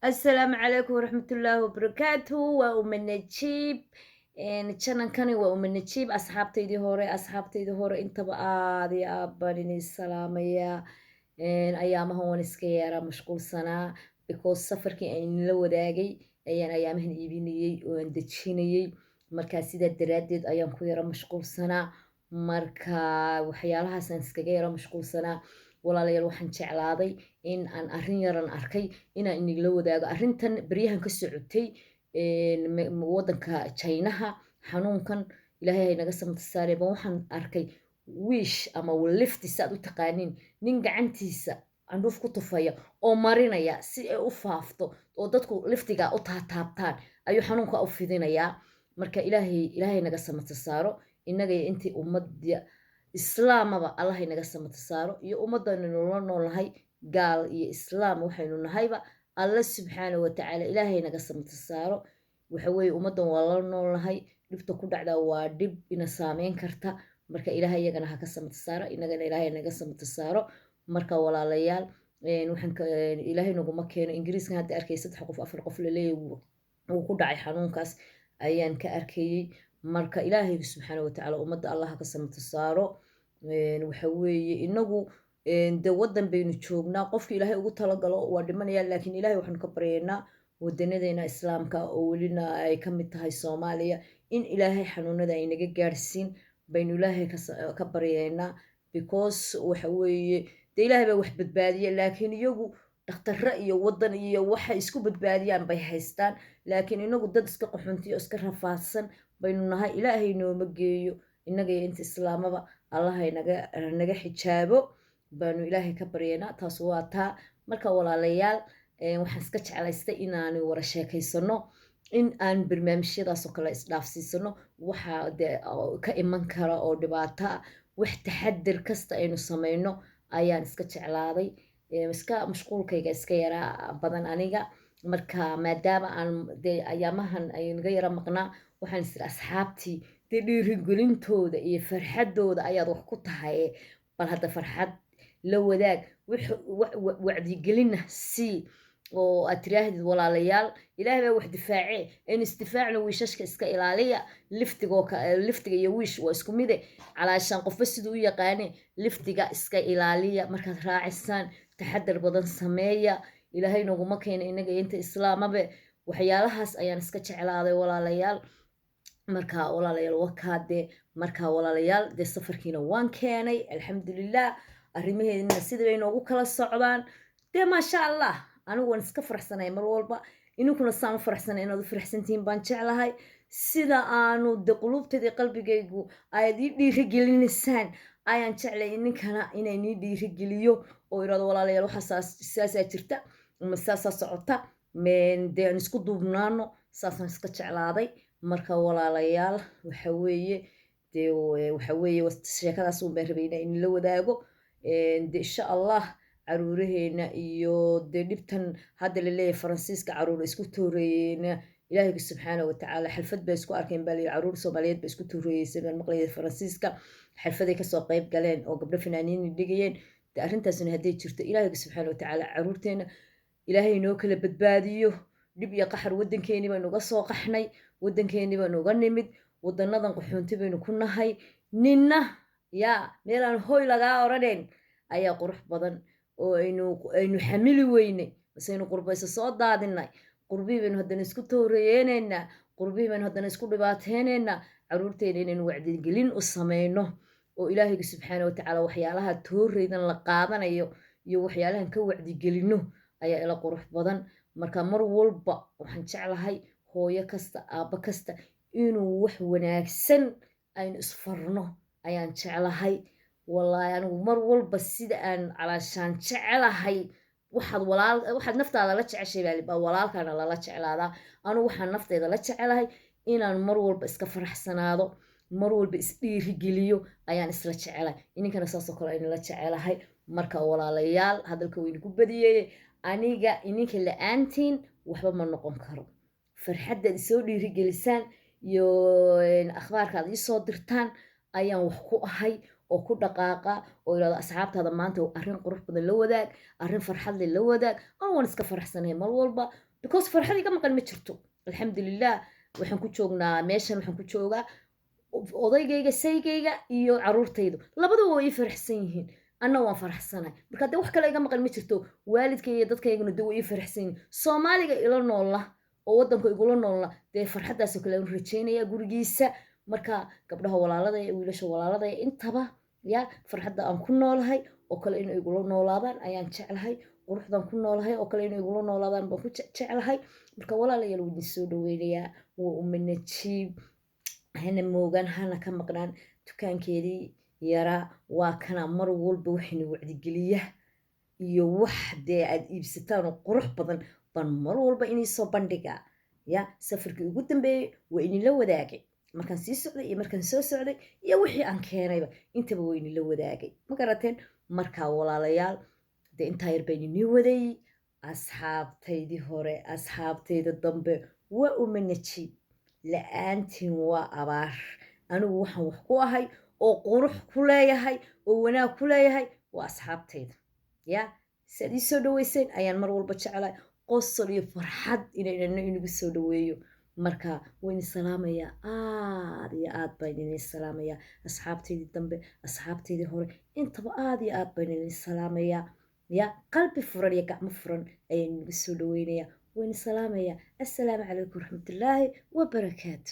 Asalaamu calaykum waraxmatullaahi wabarakaatu. Waa Uma Najiib janankani, waa Uma Najiib. Asxaabtaydii hore, asxaabtaydii hore intaba aad iyo aad baan idin salaamayaa. Ayaamahan waan iska yaraa mashquulsanaa because safarkii aan idinla wadaagay ayaan ayaamahan iibinayey oo aan dejinayey. Markaa sidaa daraaddeed ayaan ku yara mashquulsanaa. Marka waxyaalahaasaan iskaga yara mashquulsanaa. Walaalayaal, waxaan jeclaaday in aan arrin yaran arkay inaan inigla wadaago arrintan beryahan ka socotay waddanka Jaynaha. Xanuunkan Ilaahay haynaga samata saaree. Ba waxaan arkay wiish ama lifti si aad u taqaaniin, nin gacantiisa candhuuf ku tufaya oo marinaya si ay u faafto oo dadku liftiga u taataabtaan ayuu xanuunka u fidinayaa. Marka Ilaahay naga samata saaro innaga iyo intii ummadda islaamaba. Allahay naga samata saaro iyo ummadaynu nula noolnahay, gaal iyo islaam waxaynu nahayba. Alla subxaana watacaala Ilaahay naga samata saaro. Waxa weeye, ummaddan waa la noolnahay, dhibta ku dhacdaa waa dhib ina saameyn karta. Marka Ilaahay iyagana ha ka samata saaro, inagana Ilaahay naga samata saaro. Marka walaalayaal, waxaan Ilaahay naguma keeno. Ingiriiskan hadda arkay saddex qof, afar qof laleeyahay wuu ku dhacay xanuunkaas ayaan ka arkayey. Marka Ilaahay subxaana watacaala ummadda Allah ka samata saaro. Waxa weeye, inagu de waddan baynu joognaa, qofki Ilaahay ugu talagalo waa dhimanaya, laakiin Ilaahay waxaanu ka baryaynaa wadanadeena islaamka oo welina ay ka mid tahay Soomaaliya in Ilaahay xanuunada ay naga gaadhsiin baynu Ilaahay ka baryaynaa, because waxa weeye, dee Ilaahay baa wax badbaadiya, laakiin iyagu dhakhtarre iyo waddan iyo waxay isku badbaadiyaan bay haystaan, laakiin inagu dad iska qaxoontiyo, iska rafaadsan baynu nahay. Ilaahay nooma geeyo innaga iyo inta islaamaba. Allahay naga xijaabo baanu Ilaahay ka baryaynaa. Taas waa taa. Marka walaalayaal, waxaan iska jeclaystay inaanu wara sheekaysano, in aan barnaamijyadaas oo kale isdhaafsiisano, waxa dee ka iman kara oo dhibaato ah, wax taxadir kasta aynu samayno ayaan iska jeclaaday. Iska mashquulkayga iska yaraa badan aniga. Marka maadaama aan dee ayaamahan aynaga yara maqnaa, waxaan isiri asxaabtii dee dhiirigelintooda iyo farxaddooda ayaad wax ku tahay, bal hadda farxad la wadaag, wacdigelinna sii oo aad tiraahdid: "Walaalayaal, Ilaahay baa wax difaacee, aynu isdifaacno, wiishashka iska ilaaliya." Liftigoo liftiga iyo wiish waa isku mide, calaashaan qofba siduu u yaqaane. Liftiga iska ilaaliya markaad raacisaan, taxadar badan sameeya. Ilaahay noguma keena inaga inta islaamabe. Waxyaalahaas ayaan iska jeclaaday, walaalayaal. Marka walaalayaal, wakaade. Marka walaalayaal, dee safarkiina waan keenay, alxamdulilah. Arrimaheedina sida bay noogu kala socdaan dee, maasha Allah. Anigu waan iska faraxsanay mar walba, ininkuna saan u faraxsanay inaad u faraxsantihiin baan jeclahay. Sida aanu de quluubteeda iyo qalbigaygu ayaad ii dhiirigelinaysaan ayaan jeclay ininkana inaan ii dhiirigeliyo oo irado: "Walaalayaal, waxaa saasaa jirta ama saasaa socota, dee aan isku duubnaano." Saasaan iska jeclaaday. Marka walaalayaal, waxa weeye dee, waxa weeye, sheekadaas uun baan rabay inaan inla wadaago. De insha Allah caruuraheena iyo dee dhibtan hadda laleeyahay Faransiiska caruur isku tooreeyeyna, Ilaahayga subxaana watacaala xalfad bay isku arkeen baa layidhi. Caruur Soomaaliyeed ba isku tooreeyeysay baan maqlayay Faransiiska, xalfaday kasoo qayb galeen oo gabdho fanaaniin dhigayeen. De arrintaasna hadday jirto, Ilaahayga subxaana watacaala caruurteena Ilaahay inoo kala badbaadiyo. Dhib iyo qaxar waddankeeni baynu uga soo qaxnay, waddankeeni baynu uga nimid, waddanadan qaxoonti baynu ku nahay. Ninna yaa meelaan hoy lagaa odhanayn ayaa qurux badan oo aynu xamili weynay, basaynu qurbayso soo daadinay. Qurbihii baynu haddana isku tooreeyeynaynaa, qurbihii baynu haddana isku dhibaateynaynaa. Caruurteena inaynu wacdigelin u sameyno oo Ilaahayga subxaana watacaala waxyaalaha tooreydan la qaadanayo iyo waxyaalahan ka wacdigelino ayaa ila qurux badan. Marka mar walba waxaan jeclahay hooyo kasta, aabbo kasta inuu wax wanaagsan aynu isfarno ayaan jeclahay. Wallaahi, anigu mar walba sida aan calaashaan jecelahay, waxaad walaal, waxaad naftaada la jeceshay baa walaalkaana lala jeclaadaa. Anigu waxaan nafteyda la jecelahay inaan mar walba iska faraxsanaado, mar walba isdhiirigeliyo ayaan isla jecelahay, ininkana saasoo kale aynu la jecelahay. Marka walaalayaal, hadalka waynu ku badiyey. Aniga ininka la-aantiin waxba ma noqon karo. Farxaddaad isoo dhiirigelisaan iyo akhbaarkaad iisoo dirtaan ayaan wax ku ahay. Oo ku dhaqaaqa oo yidhahdo asxaabtaada maanta arrin qurux badan la wadaag, arrin farxad leh la wadaag. Anu waan iska faraxsanahay mar walba, because farxad iga maqan ma jirto, alxamdulilah. Waxaan ku joognaa meeshan, waxaan ku joogaa odaygayga, saygayga iyo caruurtaydu, labaduba way ii faraxsan yihiin, anna waan faraxsanahay. Marka dee wax kale iga maqan ma jirto. Waalidkay iyo dadkayguna dee way ii faraxsan yihiin. Soomaaliga ila noolna oo waddanka igula noolna dee farxaddaasoo kale aan rajaynaya gurigiisa. Marka gabdhaha walaalada iyo wiilasha walaalada intaba, ya farxadda aan ku noolahay oo kale inay igula noolaadaan ayaan jeclahay. Quruxdan ku noolahay oo kale inay igula noolaadaan baan ku jeclahay. Marka walaalayaal, waa idin soo dhaweynayaa. Waa Uma Najiib, hana moogaan, hana ka maqnaan dukaankeedii yaraa. Waa kana mar walba waxayna wacdigeliya iyo wax dee aad iibsataan oo qurux badan baan mar walba inii soo bandhigaa. Ya safarkii ugu dambeeyey waa idinla wadaagay, markaan sii socday iyo markaan soo socday iyo wixii aan keenayba, intaba waa idinla wadaagay, ma garateen? Markaa walaalayaal, dee intaa yar baan inii waday. Asxaabtaydii hore, asxaabtayda dambe, waa Uma Najiib. La-aantiin waa abaar. Anigu waxaan wax ku ahay oo qurux ku leeyahay oo wanaag ku leeyahay waa asxaabtayda. Ya si aad ii soo dhaweyseen ayaan mar walba jeclahay qosol iyo farxad inayna inagu soo dhaweeyo. Marka waan idin salaamayaa, aad iyo aad baan idin salaamayaa. Asxaabtaydii dambe, asxaabtaydii hore, intaba aad iyo aad baan idin salaamayaa. Ya qalbi furan iyo gacmo furan ayaan inagu soo dhaweynayaa. Waan idin salaamayaa. Assalaamu calaykum waraxmatullaahi wabarakaatu.